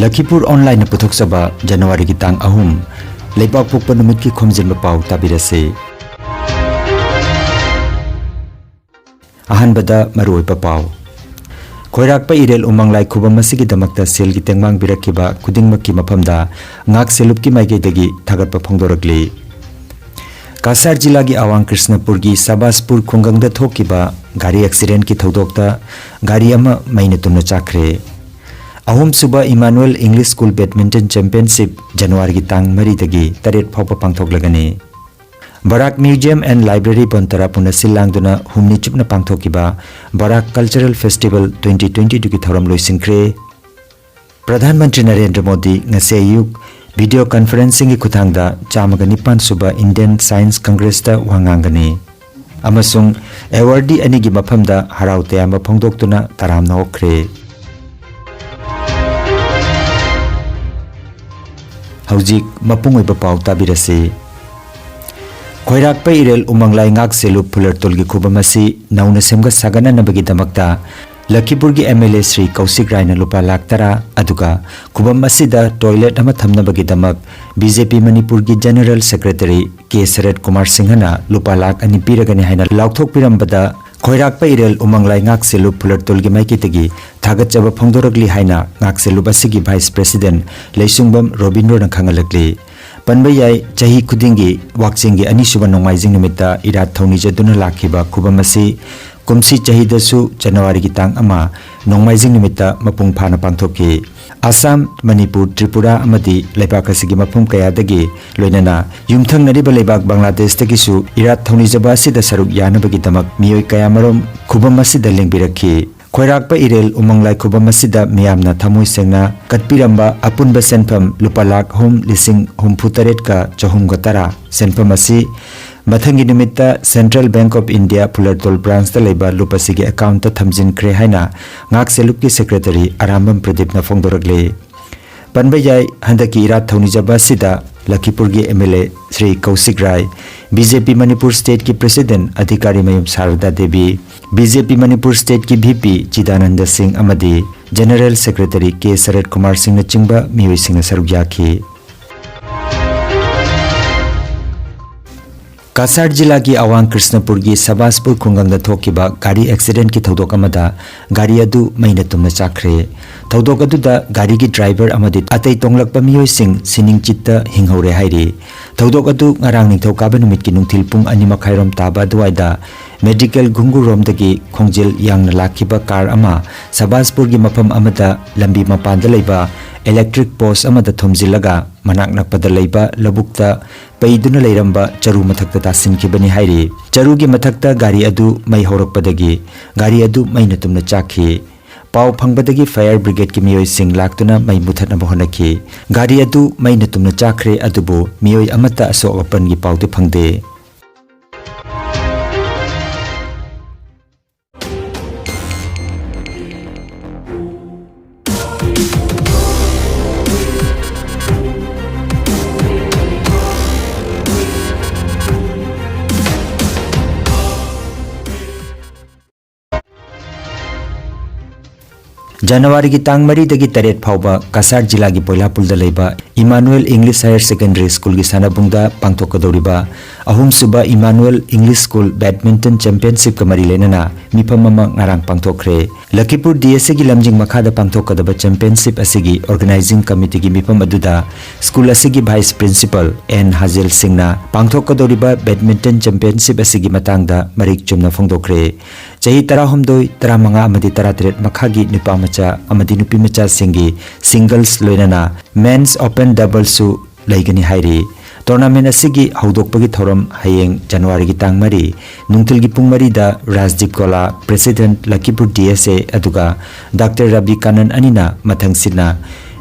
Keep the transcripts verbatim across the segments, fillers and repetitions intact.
ꯂꯈꯤꯄꯨꯔ ꯑꯣꯟꯂꯥꯏꯟꯅ ꯄꯨꯊꯣꯛꯆꯕ ꯖꯅꯋꯥꯔꯤꯒꯤ ꯇꯥꯡ ꯑꯍꯨꯝ, ꯂꯩꯕꯥꯛ ꯄꯣꯛꯄ ꯅꯨꯃꯤꯠꯀꯤ ꯈꯣꯝꯖꯤꯟꯕ ꯄꯥꯎ ꯇꯥꯕꯤꯔꯁꯤ꯫ ꯑꯍꯥꯟꯕꯗ ꯃꯔꯨꯑꯣꯏꯕ ꯄꯥꯎ꯫ ꯈꯣꯏꯔꯥꯛꯄ ꯏꯔꯦꯜ ꯎꯃꯪ ꯂꯥꯏ ꯈꯨꯕꯝ ꯑꯁꯤꯒꯤꯗꯃꯛꯇ ꯁꯦꯜꯒꯤ ꯇꯦꯡꯕꯥꯡ ꯄꯤꯔꯛꯈꯤꯕ ꯈꯨꯗꯤꯡꯃꯛꯀꯤ ꯃꯐꯝꯗ ꯉꯥꯛꯁꯦꯜꯂꯨꯞꯀꯤ ꯃꯥꯏꯀꯩꯗꯒꯤ ꯊꯥꯒꯠꯄ ꯐꯣꯡꯗꯣꯔꯛꯂꯤ꯫ ꯀꯁꯥꯔ ꯖꯤꯂꯥꯒꯤ ꯑꯋꯥꯡ ꯀ꯭ꯔꯤꯁꯅꯄꯨꯔꯒꯤ ꯁꯕꯥꯁꯄꯨꯔ ꯈꯨꯡꯒꯪꯗ ꯊꯣꯛꯈꯤꯕ ꯒꯥꯔꯤ ꯑꯦꯛꯁꯤꯗꯦꯟꯠꯀꯤ ꯊꯧꯗꯣꯛꯇ ꯒꯥꯔꯤ ꯑꯃ ꯃꯩꯅ ꯇꯨꯝꯅ ꯆꯥꯛꯈ꯭ꯔꯦ꯫ ꯑꯍꯨꯝꯁꯨꯕ ꯏꯃꯥꯅꯨꯑꯦꯜ ꯏꯪꯂꯤꯁ ꯁ꯭ꯀꯨꯜ ꯕꯦꯗꯃꯤꯟꯇꯟ ꯆꯦꯝꯄꯤꯌꯟꯁꯤꯞ ꯖꯅꯋꯥꯔꯤꯒꯤ ꯇꯥꯡ ꯃꯔꯤꯗꯒꯤ ꯇꯔꯦꯠ ꯐꯥꯎꯕ ꯄꯥꯡꯊꯣꯛꯂꯒꯅꯤ꯫ ꯕꯔꯥꯛ ꯃ꯭ꯌꯨꯖꯤꯌꯝ ꯑꯦꯟ ꯂꯥꯏꯕ꯭ꯔꯦꯔꯤ ꯕꯣꯟꯇꯔꯥꯄꯨꯅ ꯁꯤꯜ ꯂꯥꯡꯗꯨꯅ ꯍꯨꯝꯅꯤ ꯆꯨꯞꯅ ꯄꯥꯡꯊꯣꯛꯈꯤꯕ ꯕꯔꯥꯛ ꯀꯜꯆꯔꯦꯜ ꯐꯦꯁꯇꯤꯚꯦꯜ ꯇ꯭ꯋꯦꯟꯇꯤ ꯇ꯭ꯋꯦꯟꯇꯤ ꯇꯨꯒꯤ ꯊꯧꯔꯝ ꯂꯣꯏꯁꯤꯟꯈ꯭ꯔꯦ꯫ ꯄ꯭ꯔꯙꯥꯟ ꯃꯟꯇ꯭ꯔꯤ ꯅꯔꯦꯟꯗ꯭ꯔ ꯃꯣꯗꯤ ꯉꯁꯤ ꯑꯌꯨꯛ ꯚꯤꯗꯤꯑꯣ ꯀꯟꯐꯔꯦꯟꯁꯤꯡꯒꯤ ꯈꯨꯠꯊꯥꯡꯗ ꯆꯥꯝꯃꯒ ꯅꯤꯄꯥꯟ ꯁꯨꯕ ꯏꯟꯗꯤꯌꯟ ꯁꯥꯏꯟꯁ ꯀꯪꯒ꯭ꯔꯦꯁꯇ ꯋꯥ ꯉꯥꯡꯒꯅꯤ ꯑꯃꯁꯨꯡ ꯑꯦꯋꯥꯔꯗꯤ ꯑꯅꯤꯒꯤ ꯃꯐꯝꯗ ꯍꯔꯥꯎ ꯇꯌꯥꯝꯕ ꯐꯣꯡꯗꯣꯛꯇꯨꯅ ꯇꯔꯥꯝꯅ ꯑꯣꯛꯈ꯭ꯔꯦ꯫ ꯍꯧꯖꯤꯛ ꯃꯄꯨꯡ ꯑꯣꯏꯕ ꯄꯥꯎ ꯇꯥꯕꯤꯔꯁꯤ꯫ ꯈꯣꯏꯔꯥꯛꯄ ꯏꯔꯦꯜ ꯎꯃꯪ ꯂꯥꯏ ꯉꯥꯛꯁꯦꯜꯂꯨꯞ ꯐꯨꯂꯔꯇꯣꯜꯒꯤ ꯈꯨꯕꯝ ꯑꯁꯤ ꯅꯧꯅ ꯁꯦꯝꯒꯠ ꯁꯥꯒꯠꯅꯅꯕꯒꯤꯗꯃꯛꯇ ꯂꯈꯤꯄꯨꯔꯒꯤ ꯑꯦꯝ ꯑꯦꯜ ꯑꯦ ꯁ꯭ꯔꯤ ꯀꯧꯁꯤꯛ ꯔꯥꯏꯅ ꯂꯨꯄꯥ ꯂꯥꯈ ꯇꯔꯥ, ꯑꯗꯨꯒ ꯈꯨꯕꯝ ꯑꯁꯤꯗ ꯇꯣꯏꯂꯦꯠ ꯑꯃ ꯊꯝꯅꯕꯒꯤꯗꯃꯛ ꯕꯤ ꯖꯦ ꯄꯤ ꯃꯅꯤꯄꯨꯔꯒꯤ ꯖꯦꯅꯔꯦꯜ ꯁꯦꯀ꯭ꯔꯦꯇꯔꯤ ꯀꯦ ꯁꯔꯠ ꯀꯨꯃꯥꯔ ꯁꯤꯡꯍꯅ ꯂꯨꯄꯥ ꯂꯥꯈ ꯑꯅꯤ ꯄꯤꯔꯒꯅꯤ ꯍꯥꯏꯅ ꯂꯥꯎꯊꯣꯛꯄꯤꯔꯝꯕꯗ, ꯈꯣꯏꯔꯥꯛꯄ ꯏꯔꯦꯜ ꯎꯃꯪ ꯂꯥꯏ ꯉꯥꯛꯁꯦꯜꯂꯨꯞ ꯐꯨꯂꯔꯇꯣꯜꯒꯤ ꯃꯥꯏꯀꯩꯗꯒꯤ ꯊꯥꯒꯠꯆꯕ ꯐꯣꯡꯗꯣꯔꯛꯂꯤ ꯍꯥꯏꯅ ꯉꯥꯛꯁꯦꯜꯂꯨꯞ ꯑꯁꯤꯒꯤ ꯚꯥꯏꯁ ꯄ꯭ꯔꯦꯁꯤꯗꯦꯟꯠ ꯂꯩꯁꯨꯡꯕꯝ ꯔꯣꯕꯤꯟꯗ꯭ꯔꯣꯅ ꯈꯪꯍꯜꯂꯛꯂꯤ꯫ ꯄꯟꯕ ꯌꯥꯏ, ꯆꯍꯤ ꯈꯨꯗꯤꯡꯒꯤ ꯋꯥꯛꯆꯤꯡꯒꯤ ꯑꯅꯤꯁꯨꯕ ꯅꯣꯡꯃꯥꯏꯖꯤꯡ ꯅꯨꯃꯤꯠꯇ ꯏꯔꯥꯠ ꯊꯧꯅꯤꯖꯗꯨꯅ ꯂꯥꯛꯈꯤꯕ ꯈꯨꯕꯝ ꯑꯁꯤ ꯀꯨꯝꯁꯤ ꯆꯍꯤꯗꯁꯨ ꯖꯅꯋꯥꯔꯤꯒꯤ ꯇꯥꯡ ꯑꯃ ꯅꯣꯡꯃꯥꯏꯖꯤꯡ ꯅꯨꯃꯤꯠꯇ ꯃꯄꯨꯡ ꯐꯥꯅ ꯄꯥꯡꯊꯣꯛꯈꯤ꯫ ꯑꯁꯥꯝ, ꯃꯅꯤꯄꯨꯔ, ꯇ꯭ꯔꯤꯄꯨꯔꯥ ꯑꯃꯗꯤ ꯂꯩꯕꯥꯛ ꯑꯁꯤꯒꯤ ꯃꯐꯝ ꯀꯌꯥꯗꯒꯤ, ꯂꯣꯏꯅꯅ ꯌꯨꯝꯊꯪꯅꯔꯤꯕ ꯂꯩꯕꯥꯛ ꯕꯪꯒ꯭ꯂꯥꯗꯦꯁꯇꯒꯤꯁꯨ ꯏꯔꯥꯠ ꯊꯧꯅꯤꯖꯕ ꯑꯁꯤꯗ ꯁꯔꯨꯛ ꯌꯥꯅꯕꯒꯤꯗꯃꯛ ꯃꯤꯑꯣꯏ ꯀꯌꯥꯃꯔꯨꯝ ꯈꯨꯕꯝ ꯑꯁꯤꯗ ꯂꯦꯡꯕꯤꯔꯛꯈꯤ꯫ ꯈꯣꯏꯔꯥꯛꯄ ꯏꯔꯦꯜ ꯎꯃꯪ ꯂꯥꯏ ꯈꯨꯕꯝ ꯑꯁꯤꯗ ꯃꯤꯌꯥꯝꯅ ꯊꯃꯣꯏ ꯁꯦꯡꯅ ꯀꯠꯄꯤꯔꯝꯕ ꯑꯄꯨꯟꯕ ꯁꯦꯟꯐꯝ ꯂꯨꯄꯥ ꯂꯥꯈ ꯑꯍꯨꯝ ꯂꯤꯁꯤꯡ ꯍꯨꯝꯐꯨ ꯇꯔꯦꯠꯀ ꯆꯍꯨꯝꯒ ꯇꯔꯥ ꯁꯦꯟꯐꯝ ꯑꯁꯤ ꯃꯊꯪꯒꯤ ꯅꯨꯃꯤꯠꯇ Central Bank of India ꯐꯨꯂꯔꯇꯣꯜ ꯕ꯭ꯔꯥꯟꯁꯇ ꯂꯩꯕ ꯂꯨꯞ ꯑꯁꯤꯒꯤ ꯑꯦꯀꯥꯎꯟꯠꯇ ꯊꯝꯖꯤꯟꯈ꯭ꯔꯦ ꯍꯥꯏꯅ ꯉꯥꯛꯁꯦꯜꯂꯨꯞꯀꯤ ꯁꯦꯀ꯭ꯔꯦꯇꯔꯤ ꯑꯔꯥꯝꯕꯝ ꯄ꯭ꯔꯗꯤꯞꯅ ꯐꯣꯡꯗꯣꯔꯛꯂꯤ꯫ ꯄꯟꯕ ꯌꯥꯏ, ꯍꯟꯗꯛꯀꯤ ꯏꯔꯥꯠ ꯊꯧꯅꯤꯖꯕ ꯑꯁꯤꯗ ꯂꯈꯤꯄꯨꯔꯒꯤ M L A Sri Kaushik Rai, B J P Manipur ꯁ꯭ꯇꯦꯠꯀꯤ president Adhikari Mayum Sarda Devi, B J P Manipur ꯁ꯭ꯇꯦꯠꯀꯤ ꯚꯤ ꯄꯤ ꯆꯤꯗꯥꯅꯟꯗ ꯁꯤꯡ ꯑꯃꯗꯤ General Secretary ꯀꯦ ꯁꯔꯠ ꯀꯨꯃꯥꯔ ꯁꯤꯡꯅꯆꯤꯡꯕ ꯃꯤꯑꯣꯏꯁꯤꯡꯅ ꯁꯔꯨꯛ ꯌꯥꯈꯤ꯫ ꯀꯁꯥꯔ ꯖꯤꯂꯥꯒꯤ ꯑꯋꯥꯡ ꯀ꯭ꯔꯤꯁꯅꯄꯨꯔꯒꯤ ꯁꯕꯥꯁꯄꯨꯔ ꯈꯨꯡꯒꯪꯗ ꯊꯣꯛꯈꯤꯕ ꯒꯥꯔꯤ ꯑꯦꯛꯁꯤꯗꯦꯟꯠꯀꯤ ꯊꯧꯗꯣꯛ ꯑꯃꯗ ꯒꯥꯔꯤ ꯑꯗꯨ ꯃꯩꯅ ꯇꯨꯝꯅ ꯆꯥꯛꯈ꯭ꯔꯦ꯫ ꯊꯧꯗꯣꯛ ꯑꯗꯨꯗ ꯒꯥꯔꯤꯒꯤ ꯗ꯭ꯔꯥꯏꯚꯔ ꯑꯃꯗꯤ ꯑꯇꯩ ꯇꯣꯡꯂꯛꯄ ꯃꯤꯑꯣꯏꯁꯤꯡ ꯁꯤꯅꯤꯡꯆꯤꯠꯇ ꯍꯤꯡꯍꯧꯔꯦ ꯍꯥꯏꯔꯤ꯫ ꯊꯧꯗꯣꯛ ꯑꯗꯨ ꯉꯔꯥꯡ ꯅꯤꯡꯊꯧꯀꯥꯕ ꯅꯨꯃꯤꯠꯀꯤ ꯅꯨꯡꯊꯤꯜ ꯄꯨꯡ ꯑꯅꯤ ꯃꯈꯥꯏꯔꯣꯝ ꯇꯥꯕ ꯑꯗꯨꯋꯥꯏꯗ ꯃꯦꯗꯤꯀꯦꯜ ꯘꯨꯡꯒꯨꯔꯣꯝꯗꯒꯤ ꯈꯣꯡꯖꯦꯜ ꯌꯥꯡꯅ ꯂꯥꯛꯈꯤꯕ ꯀꯥꯔ ꯑꯃ ꯁꯕꯥꯁꯄꯨꯔꯒꯤ ꯃꯐꯝ ꯑꯃꯗ ꯂꯝꯕꯤ ꯃꯄꯥꯟꯗ ꯂꯩꯕ ꯏꯂꯦꯛꯇ꯭ꯔꯤꯛ ꯄꯣꯁ ꯑꯃꯗ ꯊꯣꯝꯖꯤꯜꯂꯒ ꯃꯅꯥꯛ ꯅꯛꯄꯗ ꯂꯩꯕ ꯂꯧꯕꯨꯛꯇ ꯄꯩꯗꯨꯅ ꯂꯩꯔꯝꯕ ꯆꯔꯨ ꯃꯊꯛꯇ ꯇꯥꯁꯤꯟꯈꯤꯕꯅꯤ ꯍꯥꯏꯔꯤ꯫ ꯆꯔꯨꯒꯤ ꯃꯊꯛꯇ ꯒꯥꯔꯤ ꯑꯗꯨ ꯃꯩ ꯍꯧꯔꯛꯄꯗꯒꯤ ꯒꯥꯔꯤ ꯑꯗꯨ ꯃꯩꯅ ꯇꯨꯝꯅ ꯆꯥꯛꯈꯤ꯫ ꯄꯥꯎ ꯐꯪꯕꯗꯒꯤ ꯐꯥꯌꯔ ꯕ꯭ꯔꯤꯒꯦꯗꯀꯤ ꯃꯤꯑꯣꯏꯁꯤꯡ ꯂꯥꯛꯇꯨꯅ ꯃꯩ ꯃꯨꯊꯠꯅꯕ ꯍꯣꯠꯅꯈꯤ꯫ ꯒꯥꯔꯤ ꯑꯗꯨ ꯃꯩꯅ ꯇꯨꯝꯅ ꯆꯥꯛꯈ꯭ꯔꯦ, ꯑꯗꯨꯕꯨ ꯃꯤꯑꯣꯏ ꯑꯃꯠꯇ ꯑꯁꯣꯛ ꯑꯄꯟꯒꯤ ꯄꯥꯎꯗꯤ ꯐꯪꯗꯦ꯫ ꯖꯅꯋꯥꯔꯤꯒꯤ ꯇꯥꯡ ꯃꯔꯤꯗꯒꯤ ꯇꯔꯦꯠ ꯐꯥꯎꯕ ꯀꯁꯥꯔ ꯖꯤꯂꯥꯒꯤ ꯕꯣꯏꯂꯥꯄꯨꯜꯗ ꯂꯩꯕ ꯏꯃꯥꯅꯨꯑꯦꯜ ꯏꯪꯂꯤꯁ ꯍꯥꯌꯔ ꯁꯦꯀꯦꯟꯗꯔꯤ ꯁ꯭ꯀꯨꯜꯒꯤ ꯁꯥꯟꯅꯕꯨꯡꯗ ꯄꯥꯡꯊꯣꯛꯀꯗꯧꯔꯤꯕ ꯑꯍꯨꯝꯁꯨꯕ ꯏꯃꯥꯅꯨꯑꯦꯜ ꯏꯪꯂꯤꯁ ꯁ꯭ꯀꯨꯜ ꯕꯦꯗꯃꯤꯟꯇꯟ ꯆꯦꯝꯄꯤꯌꯟꯁꯤꯞꯀ ꯃꯔꯤ ꯂꯩꯅꯅ ꯃꯤꯐꯝ ꯑꯃ ꯉꯔꯥꯡ ꯄꯥꯡꯊꯣꯛꯈ꯭ꯔꯦ꯫ ꯂꯈꯤꯄꯨꯔ ꯗꯤ ꯑꯦꯁ ꯑꯦꯒꯤ ꯂꯝꯖꯤꯡ ꯃꯈꯥꯗ ꯄꯥꯡꯊꯣꯛꯀꯗꯕ ꯆꯦꯝꯄꯤꯌꯟꯁꯤꯞ ꯑꯁꯤꯒꯤ ꯑꯣꯔꯒꯅꯥꯏꯖꯤꯡ ꯀꯃꯤꯇꯤꯒꯤ ꯃꯤꯐꯝ ꯑꯗꯨꯗ ꯁ꯭ꯀꯨꯜ ꯑꯁꯤꯒꯤ ꯚꯥꯏꯁ ꯄ꯭ꯔꯤꯟꯁꯤꯄꯜ ꯑꯦꯟ ꯍꯥꯖꯦꯜ ꯁꯤꯡꯅ ꯄꯥꯡꯊꯣꯛꯀꯗꯧꯔꯤꯕ ꯕꯦꯗꯃꯤꯟꯇꯟ ꯆꯦꯝꯄꯤꯌꯟꯁꯤꯞ ꯑꯁꯤꯒꯤ ꯃꯇꯥꯡꯗ ꯃꯔꯤꯛ ꯆꯨꯝꯅ ꯐꯣꯡꯗꯣꯛꯈ꯭ꯔꯦ꯫ ꯆꯍꯤ ꯇꯔꯥꯍꯨꯝꯗꯣꯏ, ꯇꯔꯥꯃꯉꯥ ꯑꯃꯗꯤ ꯇꯔꯥꯇꯔꯦꯠ ꯃꯈꯥꯒꯤ ꯅꯨꯄꯥ ꯃꯆꯥ ꯑꯃꯗꯤ ꯅꯨꯄꯤ ꯃꯆꯥꯁꯤꯡꯒꯤ ꯁꯤꯡꯒꯜꯁ ꯂꯣꯏꯅꯅ ꯃꯦꯟꯁ ꯑꯣꯄꯟ ꯗꯕꯜꯁꯁꯨ ꯂꯩꯒꯅꯤ ꯍꯥꯏꯔꯤ꯫ ꯇꯣꯔꯅꯥꯃꯦꯟ ꯑꯁꯤꯒꯤ ꯍꯧꯗꯣꯛꯄꯒꯤ ꯊꯧꯔꯝ ꯍꯌꯦꯡ ꯖꯅꯋꯥꯔꯤꯒꯤ ꯇꯥꯡ ꯃꯔꯤ ꯅꯨꯡꯊꯤꯜꯒꯤ ꯄꯨꯡ ꯃꯔꯤꯗ ꯔꯥꯖꯗꯤꯞ ꯒꯣꯂꯥ, ꯄ꯭ꯔꯦꯁꯤꯗꯦꯟꯠ, ꯂꯈꯤꯄꯨꯔ ꯗꯤ ꯑꯦꯁ ꯑꯦ, ꯑꯗꯨꯒ ꯗꯥꯛꯇꯔ ꯔꯕꯤ ꯀꯥꯅꯟ ꯑꯅꯤꯅ ꯃꯊꯪꯁꯤꯠꯅ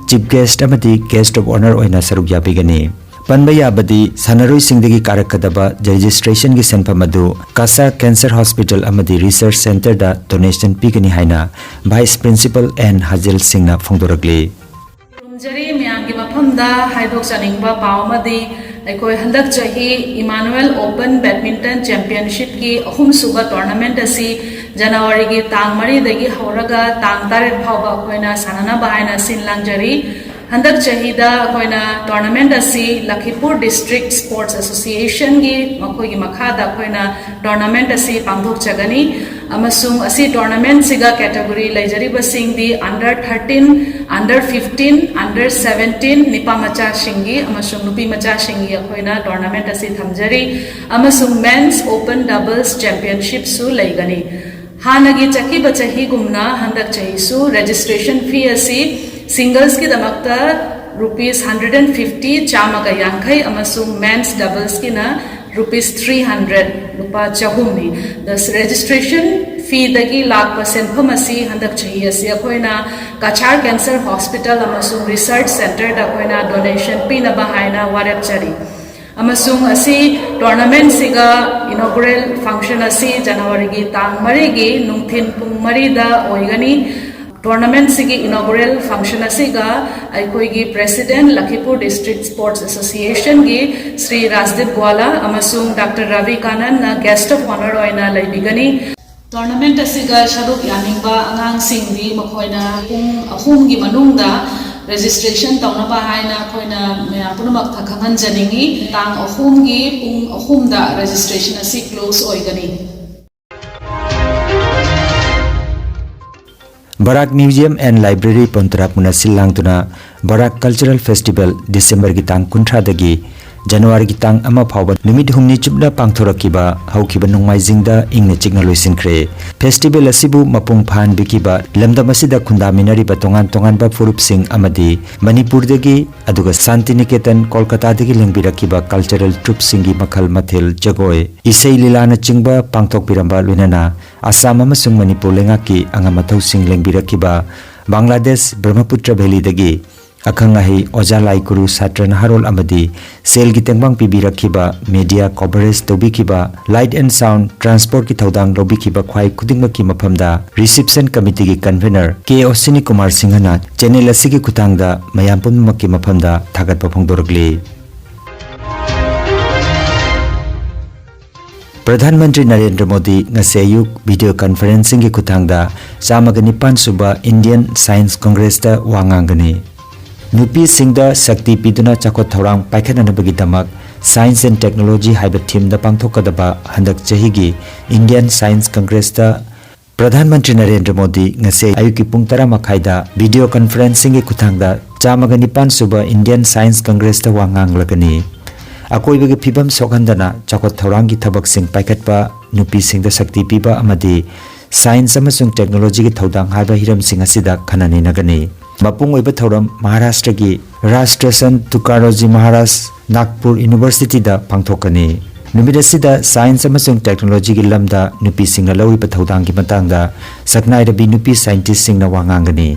ꯆꯤꯐ ꯒꯦꯁ꯭ꯠ ꯑꯃꯗꯤ ꯒꯦꯁ꯭ꯠ ꯑꯣꯐ ꯑꯣꯅꯔ ꯑꯣꯏꯅ ꯁꯔꯨꯛ ꯌꯥꯕꯤꯒꯅꯤ꯫ ꯄꯟꯕ ꯌꯥꯕꯗꯤ, ꯁꯥꯟꯅꯔꯣꯏꯁꯤꯡꯗꯒꯤ ꯀꯥꯔꯛꯀꯗꯕ ꯔꯦꯖꯤꯁꯇ꯭ꯔꯦꯁꯟꯒꯤ ꯁꯦꯟꯐꯝ ꯑꯗꯨ ꯀꯁꯥꯔ ꯀꯦꯟꯁꯔ ꯍꯣꯁꯄꯤꯇꯥꯜ ꯑꯃꯗꯤ ꯔꯤꯁꯔꯆ ꯁꯦꯟꯇꯔꯗ ꯗꯣꯅꯦꯁꯟ ꯄꯤꯒꯅꯤ ꯍꯥꯏꯅ ꯚꯥꯏꯁ ꯄ꯭ꯔꯤꯟꯁꯤꯄꯥꯜ ꯑꯦꯟ ꯍꯥꯖꯦꯜ ꯁꯤꯡꯅ ꯐꯣꯡꯗꯣꯔꯛꯂꯤ꯫ ꯈꯨꯔꯨꯝꯖꯔꯤ꯫ ꯃꯌꯥꯝꯒꯤ ꯃꯐꯝꯗ ꯍꯥꯏꯗꯣꯛꯆꯅꯤꯡꯕ ꯄꯥꯎ ꯑꯃꯗꯤ, ꯑꯩꯈꯣꯏ ꯍꯟꯗꯛ ꯆꯍꯤ Emmanuel Open Badminton Championshipꯀꯤ ꯑꯍꯨꯝꯁꯨꯕ tournament ꯑꯁꯤ ꯖꯅꯋꯥꯔꯤꯒꯤ ꯇꯥꯡ ꯃꯔꯤꯗꯒꯤ ꯍꯧꯔꯒ ꯇꯥꯡ ꯇꯔꯦꯠ ꯐꯥꯎꯕ ꯑꯩꯈꯣꯏꯅ ꯁꯥꯟꯅꯅꯕ ꯍꯥꯏꯅ ꯁꯤꯟ ꯂꯥꯡꯖꯔꯤ꯫ ꯍꯟꯗꯛ ꯆꯍꯤꯗ ꯑꯩꯈꯣꯏꯅ tournament ꯑꯁꯤ Lakhipur District Sports Associationꯒꯤ ꯃꯈꯣꯏꯒꯤ ꯃꯈꯥꯗ ꯑꯩꯈꯣꯏꯅ tournament ꯑꯁꯤ ꯄꯥꯡꯊꯣꯛꯆꯒꯅꯤ꯫ ꯑꯃꯁꯨꯡ ꯑꯁꯤ tournamentꯁꯤꯒ category ꯂꯩꯖꯔꯤꯕꯁꯤꯡꯗꯤ under thirteen, under fifteen, under seventeen, ꯅꯤꯄꯥ ꯃꯆꯥꯁꯤꯡꯒꯤ ꯑꯃꯁꯨꯡ ꯅꯨꯄꯤ ꯃꯆꯥꯁꯤꯡꯒꯤ ꯑꯩꯈꯣꯏꯅ tournament ꯑꯁꯤ ꯊꯝꯖꯔꯤ꯫ ꯑꯃꯁꯨꯡ Men's Open Doubles Championshipꯁꯨ ꯂꯩꯒꯅꯤ꯫ ꯍꯥꯟꯅꯒꯤ ꯆꯠꯈꯤꯕ ꯆꯍꯤꯒꯨꯝꯅ ꯍꯟꯗꯛ ꯆꯍꯤꯁꯨ registration fee ꯑꯁꯤ singlesꯀꯤꯗꯃꯛꯇ rupees hundred and fifty, ꯆꯥꯝꯃꯒ ꯌꯥꯡꯈꯩ, ꯑꯃꯁꯨꯡ men's doublesꯀꯤꯅ rupees three hundred, ꯂꯨꯄꯥ ꯆꯍꯨꯝꯅꯤ꯫ The registration feeꯗꯒꯤ ꯂꯥꯛꯄ ꯁꯦꯟꯐꯝ ꯑꯁꯤ ꯍꯟꯗꯛ ꯆꯍꯤ ꯑꯁꯤ ꯑꯩꯈꯣꯏꯅ Cachar Cancer Hospital ꯑꯃꯁꯨꯡ Research Centreꯗ ꯑꯩꯈꯣꯏꯅ donation ꯄꯤꯅꯕ ꯍꯥꯏꯅ ꯋꯥꯔꯦꯞꯆꯔꯤ꯫ ꯑꯃꯁꯨꯡ ꯑꯁꯤ tournamentꯁꯤꯒ inaugural function ꯑꯁꯤ ꯖꯅꯋꯥꯔꯤꯒꯤ ꯇꯥꯡ ꯃꯔꯤꯒꯤ ꯅꯨꯡꯊꯤꯜ ꯄꯨꯡ ꯃꯔꯤꯗ ꯑꯣꯏꯒꯅꯤ꯫ Tournamentꯁꯤꯒꯤ inaugural function ꯑꯁꯤꯒ ꯑꯩꯈꯣꯏꯒꯤ President, Lakhipur District Sports Associationꯒꯤ Shri ꯔꯥꯖꯗꯤꯞ ꯒ꯭ꯋꯥꯂꯥ ꯑꯃꯁꯨꯡ Doctor rabi ꯀꯥꯅꯟꯅ guest of honour ꯑꯣꯏꯅ ꯂꯩꯕꯤꯒꯅꯤ꯫ Tournament ꯑꯁꯤꯒ ꯁꯔꯨꯛ ꯌꯥꯅꯤꯡꯕ ꯑꯉꯥꯡꯁꯤꯡꯗꯤ ꯃꯈꯣꯏꯅ ꯄꯨꯡ ꯑꯍꯨꯝꯒꯤ ꯃꯅꯨꯡꯗ registration ꯇꯧꯅꯕ ꯍꯥꯏꯅ ꯑꯩꯈꯣꯏꯅ ꯃꯌꯥꯝ ꯄꯨꯝꯅꯃꯛꯇ ꯈꯪꯍꯟꯖꯅꯤꯡꯏ꯫ ꯇꯥꯡ ꯑꯍꯨꯝꯒꯤ ꯄꯨꯡ ꯑꯍꯨꯝꯗ registration ꯑꯁꯤ close ꯑꯣꯏꯒꯅꯤ꯫ Barak Museum and Library ꯄꯣꯟꯇꯔꯥꯄꯨꯅ ꯁꯤꯜ ꯂꯥꯡꯗꯨꯅ Barak Cultural Festival Decemberꯒꯤ ꯇꯥꯡ ꯀꯨꯟꯊ꯭ꯔꯥꯗꯒꯤ ꯖꯅꯋꯥꯔꯤꯒꯤ ꯇꯥꯡ ꯑꯃ ꯐꯥꯎꯕ ꯅꯨꯃꯤꯠ ꯍꯨꯝꯅꯤ ꯆꯨꯞꯅ ꯄꯥꯡꯊꯣꯔꯛꯈꯤꯕ ꯍꯧꯈꯤꯕ ꯅꯣꯡꯃꯥꯏꯖꯤꯡꯗ ꯏꯪꯅ ꯆꯤꯛꯅ ꯂꯣꯏꯁꯤꯟꯈ꯭ꯔꯦ꯫ Festival ꯑꯁꯤꯕꯨ ꯃꯄꯨꯡ ꯐꯥꯍꯟꯕꯤꯈꯤꯕ ꯂꯝꯗꯝ ꯑꯁꯤꯗ ꯈꯨꯟꯗꯥꯃꯤꯟꯅꯔꯤꯕ ꯇꯣꯉꯥꯟ ꯇꯣꯉꯥꯟꯕ ꯐꯨꯔꯨꯞꯁꯤꯡ ꯑꯃꯗꯤ ꯃꯅꯤꯄꯨꯔꯗꯒꯤ ꯑꯗꯨꯒ ꯁꯥꯟꯇꯤꯅꯤꯀꯦꯇꯟ ꯀꯣꯜꯀꯇꯥꯗꯒꯤ ꯂꯦꯡꯕꯤꯔꯛꯈꯤꯕ cultural troupeꯁꯤꯡꯒꯤ ꯃꯈꯜ ꯃꯊꯦꯜ ꯖꯒꯣꯏ, ꯏꯁꯩ ꯂꯤꯂꯥꯅꯆꯤꯡꯕ ꯄꯥꯡꯊꯣꯛꯄꯤꯔꯝꯕ ꯂꯣꯏꯅꯅ ꯑꯁꯥꯝ ꯑꯃꯁꯨꯡ ꯃꯅꯤꯄꯨꯔ ꯂꯩꯉꯥꯛꯀꯤ ꯑꯉꯝ ꯑꯊꯧꯁꯤꯡ ꯂꯦꯡꯕꯤꯔꯛꯈꯤꯕ ꯕꯪꯒ꯭ꯂꯥꯗꯦꯁ ꯕ꯭ꯔꯍꯃꯄꯨꯇ꯭ꯔ ꯚꯦꯂꯤꯗꯒꯤ ꯑꯈꯪ ꯑꯍꯩ ꯑꯣꯖꯥ ꯂꯥꯏ ꯒꯨꯔꯨ ꯁꯥꯇ꯭ꯔ ꯅꯍꯥꯔꯣꯜ ꯑꯃꯗꯤ ꯁꯦꯜꯒꯤ ꯇꯦꯡꯕꯥꯡ ꯄꯤꯕꯤꯔꯛꯈꯤꯕ media coverage ꯇꯧꯕꯤꯈꯤꯕ light and sound transportꯀꯤ ꯊꯧꯗꯥꯡ ꯂꯧꯕꯤꯈꯤꯕ ꯈ꯭ꯋꯥꯏ ꯈꯨꯗꯤꯡꯃꯛꯀꯤ ꯃꯐꯝꯗ reception committeeꯒꯤ convener ꯀꯦ ꯑꯣꯁꯤꯅꯤ ꯀꯨꯃꯥꯔ ꯁꯤꯡꯍꯅ channel ꯑꯁꯤꯒꯤ ꯈꯨꯊꯥꯡꯗ ꯃꯌꯥꯝ ꯄꯨꯝꯅꯃꯛꯀꯤ ꯃꯐꯝꯗ ꯊꯥꯒꯠꯄ ꯐꯣꯡꯗꯣꯔꯛꯂꯤ꯫ ꯄ꯭ꯔꯙꯥꯟ ꯃꯟꯇ꯭ꯔꯤ ꯅꯔꯦꯟꯗ꯭ꯔ ꯃꯣꯗꯤ ꯉꯁꯤ ꯑꯌꯨꯛ ꯚꯤꯗꯤꯑꯣ ꯀꯟꯐꯔꯦꯟꯁꯤꯡꯒꯤ ꯈꯨꯠꯊꯥꯡꯗ ꯆꯥꯝꯃꯒ ꯅꯤꯄꯥꯟ ꯁꯨꯕ ꯏꯟꯗꯤꯌꯟ ꯁꯥꯏꯟꯁ ꯀꯪꯒ꯭ꯔꯦꯁꯇ ꯋꯥ ꯉꯥꯡꯒꯅꯤ꯫ ꯅꯨꯄꯤꯁꯤꯡꯗ ꯁꯛꯇꯤ ꯄꯤꯗꯨꯅ ꯆꯥꯎꯈꯠ ꯊꯧꯔꯥꯡ ꯄꯥꯏꯈꯠꯅꯅꯕꯒꯤꯗꯃꯛ Science and Technology ꯍꯥꯏꯕ ꯊꯤꯝꯗ ꯄꯥꯡꯊꯣꯛꯀꯗꯕ ꯍꯟꯗꯛ ꯆꯍꯤꯒꯤ ꯏꯟꯗꯤꯌꯟ ꯁꯥꯏꯟꯁ ꯀꯪꯒ꯭ꯔꯦꯁꯇ ꯄ꯭ꯔꯙꯥꯟ ꯃꯟꯇ꯭ꯔꯤ ꯅꯔꯦꯟꯗ꯭ꯔ ꯃꯣꯗꯤ ꯉꯁꯤ ꯑꯌꯨꯛꯀꯤ ꯄꯨꯡ ꯇꯔꯥ ꯃꯈꯥꯏꯗ ꯚꯤꯗꯤꯑꯣ ꯀꯟꯐꯔꯦꯟꯁꯤꯡꯒꯤ ꯈꯨꯠꯊꯥꯡꯗ ꯆꯥꯝꯃꯒ ꯅꯤꯄꯥꯟ ꯁꯨꯕ ꯏꯟꯗꯤꯌꯟ ꯁꯥꯏꯟꯁ ꯀꯪꯒ꯭ꯔꯦꯁꯇ ꯋꯥ ꯉꯥꯡꯂꯒꯅꯤ꯫ ꯑꯀꯣꯏꯕꯒꯤ ꯐꯤꯕꯝ ꯁꯣꯛꯍꯟꯗꯅ ꯆꯥꯎꯈꯠ ꯊꯧꯔꯥꯡꯒꯤ ꯊꯕꯛꯁꯤꯡ ꯄꯥꯏꯈꯠꯄ, ꯅꯨꯄꯤꯁꯤꯡꯗ ꯁꯛꯇꯤ ꯄꯤꯕ ꯑꯃꯗꯤ ꯁꯥꯏꯟꯁ ꯑꯃꯁꯨꯡ ꯇꯦꯛꯅꯣꯂꯣꯖꯤꯒꯤ ꯊꯧꯗꯥꯡ ꯍꯥꯏꯕ ꯍꯤꯔꯝꯁꯤꯡ ꯑꯁꯤꯗ ꯈꯟꯅ ꯅꯩꯅꯒꯅꯤ꯫ ꯃꯄꯨꯡ ꯑꯣꯏꯕ ꯊꯧꯔꯝ ꯃꯍꯥꯔꯥꯁꯇ꯭ꯔꯒꯤ ꯔꯥꯁꯇ꯭ꯔꯁꯟ ꯇꯨꯀꯥꯔꯣꯖꯤ ꯃꯍꯥꯔꯥꯖ ꯅꯥꯒꯄꯨꯔ ꯌꯨꯅꯤꯚꯔꯁꯤꯇꯤꯗ ꯄꯥꯡꯊꯣꯛꯀꯅꯤ꯫ ꯅꯨꯃꯤꯠ ꯑꯁꯤꯗ ꯁꯥꯏꯟꯁ ꯑꯃꯁꯨꯡ ꯇꯦꯛꯅꯣꯂꯣꯖꯤꯒꯤ ꯂꯝꯗ ꯅꯨꯄꯤꯁꯤꯡꯅ ꯂꯧꯔꯤꯕ ꯊꯧꯗꯥꯡꯒꯤ ꯃꯇꯥꯡꯗ ꯁꯛꯅꯥꯏꯔꯕꯤ ꯅꯨꯄꯤ ꯁꯥꯏꯟꯇꯤꯁꯁꯤꯡꯅ ꯋꯥ ꯉꯥꯡꯒꯅꯤ꯫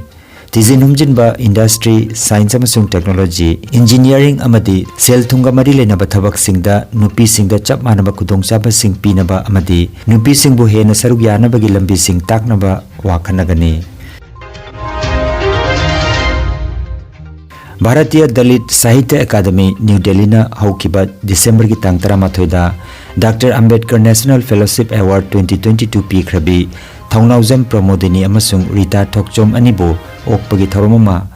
ꯊꯤꯖꯤꯟ ꯍꯨꯝꯖꯤꯟꯕ, ꯏꯟꯗꯁꯇ꯭ꯔꯤ, ꯁꯥꯏꯟꯁ ꯑꯃꯁꯨꯡ ꯇꯦꯛꯅꯣꯂꯣꯖꯤ, ꯏꯟꯖꯤꯅꯤꯌꯥꯔꯤꯡ ꯑꯃꯗꯤ ꯁꯦꯜ ꯊꯨꯝꯒ ꯃꯔꯤ ꯂꯩꯅꯕ ꯊꯕꯛꯁꯤꯡꯗ ꯅꯨꯄꯤꯁꯤꯡꯗ ꯆꯞ ꯃꯥꯟꯅꯕ ꯈꯨꯗꯣꯡꯆꯥꯕꯁꯤꯡ ꯄꯤꯅꯕ ꯑꯃꯗꯤ ꯅꯨꯄꯤꯁꯤꯡꯕꯨ ꯍꯦꯟꯅ ꯁꯔꯨꯛ ꯌꯥꯅꯕꯒꯤ ꯂꯝꯕꯤꯁꯤꯡ ꯇꯥꯛꯅꯕ ꯋꯥꯈꯟꯅꯒꯅꯤ꯫ ꯚꯥꯔꯇꯤꯌ ꯗꯂꯤꯠ ꯁꯥꯍꯤꯇ꯭ꯌ ꯑꯦꯀꯥꯗꯃꯤ, ꯅ꯭ꯌꯨ ꯗꯦꯜꯂꯤꯅ ꯍꯧꯈꯤꯕ ꯗꯤꯁꯦꯝꯕꯔꯒꯤ ꯇꯥꯡ ꯇꯔꯥꯃꯥꯊꯣꯏꯗ doctor Ambedkar national fellowship award twenty twenty-two ꯄꯤꯈ꯭ꯔꯕꯤ ꯊꯧꯅꯥꯎꯖꯝ ꯄ꯭ꯔꯃꯣꯗꯤꯅꯤ ꯑꯃꯁꯨꯡ ꯔꯤꯇꯥ ꯊꯣꯛꯆꯣꯝ ꯑꯅꯤꯕꯨ ꯑꯣꯛꯄꯒꯤ ꯊꯧꯔꯝ ꯑꯃ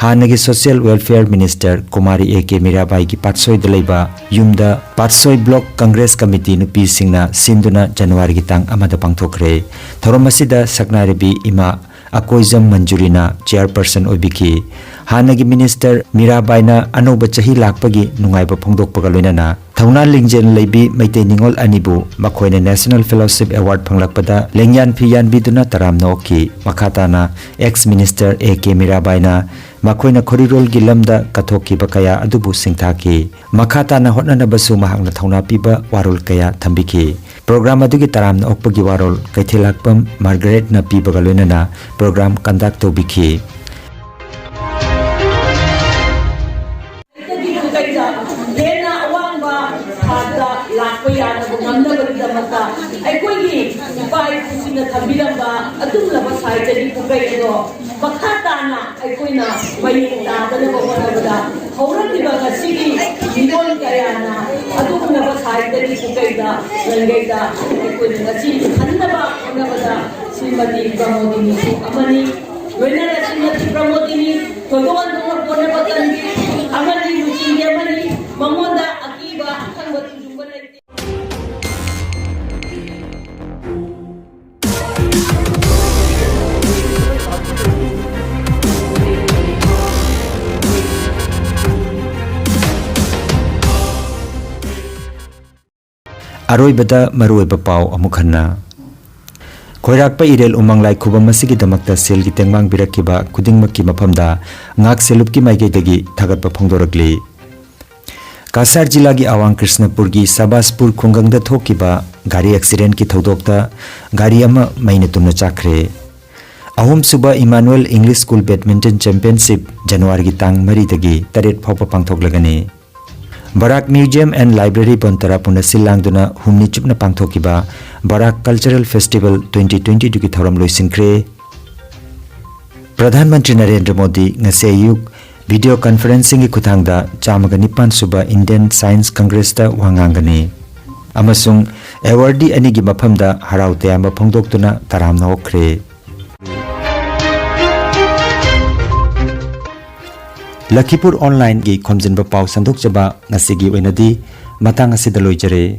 ꯍꯥꯟꯅꯒꯤ social welfare minister Kumari A K ꯃꯤꯔꯥꯕꯥꯏꯒꯤ ꯄꯥꯠꯁꯣꯏꯗ ꯂꯩꯕ ꯌꯨꯝꯗ ꯄꯥꯠꯁꯣꯏ ꯕ꯭ꯂꯣꯛ ꯀꯪꯒ꯭ꯔꯦꯁ ꯀꯃꯤꯇꯤ ꯅꯨꯄꯤꯁꯤꯡꯅ ꯁꯤꯟꯗꯨꯅ ꯖꯅꯋꯥꯔꯤꯒꯤ ꯇꯥꯡ ꯑꯃꯗ ꯄꯥꯡꯊꯣꯛꯈ꯭ꯔꯦ꯫ ꯊꯧꯔꯝ ꯑꯁꯤꯗ ꯁꯛꯅꯥꯏꯔꯕꯤ ꯏꯃꯥ ꯑꯀꯣꯏꯖꯝ ꯃꯟꯖꯨꯔꯤꯅ ꯆꯦꯌꯔꯄꯔꯁꯟ ꯑꯣꯏꯕꯤꯈꯤ꯫ ꯍꯥꯟꯅꯒꯤ ꯃꯤꯅꯤꯁꯇꯔ ꯃꯤꯔꯥꯕꯥꯏꯅ ꯑꯅꯧꯕ ꯆꯍꯤ ꯂꯥꯛꯄꯒꯤ ꯅꯨꯡꯉꯥꯏꯕ ꯐꯣꯡꯗꯣꯛꯄꯒ ꯂꯣꯏꯅꯅ ꯊꯧꯅꯥ ꯂꯤꯡꯖꯦꯜ ꯂꯩꯕꯤ ꯃꯩꯇꯩ ꯅꯤꯉꯣꯜ ꯑꯅꯤꯕꯨ ꯃꯈꯣꯏꯅ ꯅꯦꯁꯅꯦꯜ ꯐꯦꯂꯣꯁꯤꯞ ꯑꯦꯋꯥꯔꯗ ꯐꯪꯂꯛꯄꯗ ꯂꯦꯡꯌꯥꯟ ꯐꯤ ꯌꯥꯟꯕꯤꯗꯨꯅ ꯇꯔꯥꯝꯅ ꯑꯣꯛꯈꯤ꯫ ꯃꯈꯥ ꯇꯥꯅ ꯑꯦꯛꯁ ꯃꯤꯅꯤꯁꯇꯔ ꯑꯦ ꯀꯦ ꯃꯤꯔꯥꯕꯥꯏꯅ ꯃꯈꯣꯏꯅ ꯈꯣꯔꯤꯔꯣꯜꯒꯤ ꯂꯝꯗ ꯀꯠꯊꯣꯛꯈꯤꯕ ꯀꯌꯥ ꯑꯗꯨꯕꯨ ꯁꯤꯡꯊꯥꯈꯤ꯫ ꯃꯈꯥ ꯇꯥꯅ ꯍꯣꯠꯅꯅꯕꯁꯨ ꯃꯍꯥꯛꯅ ꯊꯧꯅꯥ ꯄꯤꯕ ꯋꯥꯔꯣꯜ ꯀꯌꯥ ꯊꯝꯕꯤꯈꯤ꯫ ꯄ꯭ꯔꯣꯒ꯭ꯔꯥꯝ ꯑꯗꯨꯒꯤ ꯇꯔꯥꯝꯅ ꯑꯣꯛꯄꯒꯤ ꯋꯥꯔꯣꯜ ꯀꯩꯊꯦꯜꯂꯥꯛꯄꯝ ꯃꯥꯔꯒꯔꯦꯠꯅ ꯄꯤꯕꯒ ꯂꯣꯏꯅꯅ ꯄ꯭ꯔꯣꯒ꯭ꯔꯥꯝ ꯀꯟꯗꯛ ꯇꯧꯕꯤꯈꯤ꯫ ꯍꯦꯟꯅ ꯑꯋꯥꯡꯕ ꯊꯥꯛꯇ ꯂꯥꯛꯄ ꯌꯥꯅꯕ ꯉꯝꯅꯕꯒꯤꯗꯃꯛꯇ ꯑꯩꯈꯣꯏꯒꯤ ꯏꯄꯥ ꯏꯄꯨꯁꯤꯡꯅ ꯊꯝꯕꯤꯔꯝꯕ ꯑꯗꯨꯒꯨꯝꯂꯕ ꯁꯥꯍꯤꯇ꯭ꯌꯒꯤ ꯄꯨꯀꯩ ꯑꯗꯣ ꯃꯈꯥ ꯇꯥꯅ ꯑꯩꯈꯣꯏꯅ ꯃꯌꯦꯡ ꯇꯥꯗꯅꯕ ꯍꯣꯠꯅꯕꯗ ꯍꯧꯔꯛꯂꯤꯕ ꯉꯁꯤꯒꯤ ꯃꯤꯔꯣꯜ ꯀꯌꯥꯅ ꯑꯗꯨꯒꯨꯝꯂꯕ ꯁꯥꯍꯤꯇ꯭ꯌꯒꯤ ꯄꯨꯀꯩꯗ ꯂꯩꯉꯩꯗ ꯑꯩꯈꯣꯏꯅ ꯉꯁꯤ ꯈꯟꯅꯕ ꯍꯣꯠꯅꯕꯗ ꯁ꯭ꯔꯤꯃꯇꯤ ꯄ꯭ꯔꯃꯣꯗꯤꯅꯤꯁꯨ ꯑꯃꯅꯤ꯫ ꯂꯣꯏꯅꯅ ꯁ꯭ꯔꯤꯃꯇꯤ ꯄ꯭ꯔꯃꯣꯗꯤꯅꯤ ꯊꯣꯏꯗꯣꯛ ꯍꯦꯟꯗꯣꯛꯅ ꯄꯣꯟꯅꯕ ꯀꯟꯕꯤ ꯑꯃꯗꯤ ꯂꯨꯆꯤꯡꯕꯤ ꯑꯃꯅꯤ꯫ ꯃꯉꯣꯟꯗ ꯑꯀꯤꯕ ꯑꯈꯪꯕ ꯊꯤꯡꯖꯤꯟꯕ ꯂꯩꯇꯦ꯫ ꯑꯔꯣꯏꯕꯗ ꯃꯔꯨꯑꯣꯏꯕ ꯄꯥꯎ ꯑꯃꯨꯛ ꯍꯟꯅ꯫ ꯈꯣꯏꯔꯥꯛꯄ ꯏꯔꯦꯜ ꯎꯃꯪ ꯂꯥꯏ ꯈꯨꯕꯝ ꯑꯁꯤꯒꯤꯗꯃꯛꯇ ꯁꯦꯜꯒꯤ ꯇꯦꯡꯕꯥꯡ ꯄꯤꯔꯛꯈꯤꯕ ꯈꯨꯗꯤꯡꯃꯛꯀꯤ ꯃꯐꯝꯗ ꯉꯥꯛ ꯁꯦꯜꯂꯨꯞꯀꯤ ꯃꯥꯏꯀꯩꯗꯒꯤ ꯊꯥꯒꯠꯄ ꯐꯣꯡꯗꯣꯔꯛꯂꯤ꯫ ꯀꯁꯥꯔ ꯖꯤꯂꯥꯒꯤ ꯑꯋꯥꯡ ꯀ꯭ꯔꯤꯁꯅꯄꯨꯔꯒꯤ ꯁꯕꯥꯁꯄꯨꯔ ꯈꯨꯡꯒꯪꯗ ꯊꯣꯛꯈꯤꯕ ꯒꯥꯔꯤ ꯑꯦꯛꯁꯤꯗꯦꯟꯠꯀꯤ ꯊꯧꯗꯣꯛꯇ ꯒꯥꯔꯤ ꯑꯃ ꯃꯩꯅ ꯇꯨꯝꯅ ꯆꯥꯛꯈ꯭ꯔꯦ꯫ ꯑꯍꯨꯝꯁꯨꯕ ꯏꯃꯥꯅꯨꯑꯦꯜ ꯏꯪꯂꯤꯁ ꯁ꯭ꯀꯨꯜ ꯕꯦꯗꯃꯤꯟꯇꯟ ꯆꯦꯝꯄꯤꯌꯟꯁꯤꯞ ꯖꯅꯋꯥꯔꯤꯒꯤ ꯇꯥꯡ ꯃꯔꯤꯗꯒꯤ ꯇꯔꯦꯠ ꯐꯥꯎꯕ ꯄꯥꯡꯊꯣꯛꯂꯒꯅꯤ꯫ ꯕꯔꯥꯛ Museum and Library ꯕꯣꯟꯇꯔꯥꯄꯨꯅ ꯁꯤꯜ ꯂꯥꯡꯗꯨꯅ ꯍꯨꯝꯅꯤ ꯆꯨꯞꯅ ꯄꯥꯡꯊꯣꯛꯈꯤꯕ ꯕꯔꯥꯛ Cultural Festival twenty twenty two ꯒꯤ ꯊꯧꯔꯝ ꯂꯣꯏꯁꯤꯟꯈ꯭ꯔꯦ꯫ ꯄ꯭ꯔꯙꯥꯟ ꯃꯟꯇ꯭ꯔꯤ ꯅꯔꯦꯟꯗ꯭ꯔ ꯃꯣꯗꯤ ꯉꯁꯤ ꯑꯌꯨꯛ video conferencing ꯒꯤ ꯈꯨꯠꯊꯥꯡꯗ ꯆꯥꯝꯃꯒ ꯅꯤꯄꯥꯟ ꯁꯨꯕ Indian Science Congress ꯇ ꯋꯥ ꯉꯥꯡꯒꯅꯤ ꯑꯃꯁꯨꯡ awardee ꯑꯅꯤꯒꯤ ꯃꯐꯝꯗ ꯍꯔꯥꯎ ꯇꯌꯥꯝꯕ ꯐꯣꯡꯗꯣꯛꯇꯨꯅ ꯇꯔꯥꯝꯅ ꯑꯣꯛꯈ꯭ꯔꯦ꯫ ꯂꯈꯤꯄꯨꯔ online ꯒꯤ ꯈꯣꯝꯖꯤꯟꯕ ꯄꯥꯎ ꯁꯟꯗꯣꯛꯆꯕ ꯉꯁꯤꯒꯤ ꯑꯣꯏꯅꯗꯤ ꯃꯇꯥꯡ ꯑꯁꯤꯗ ꯂꯣꯏꯖꯔꯦ꯫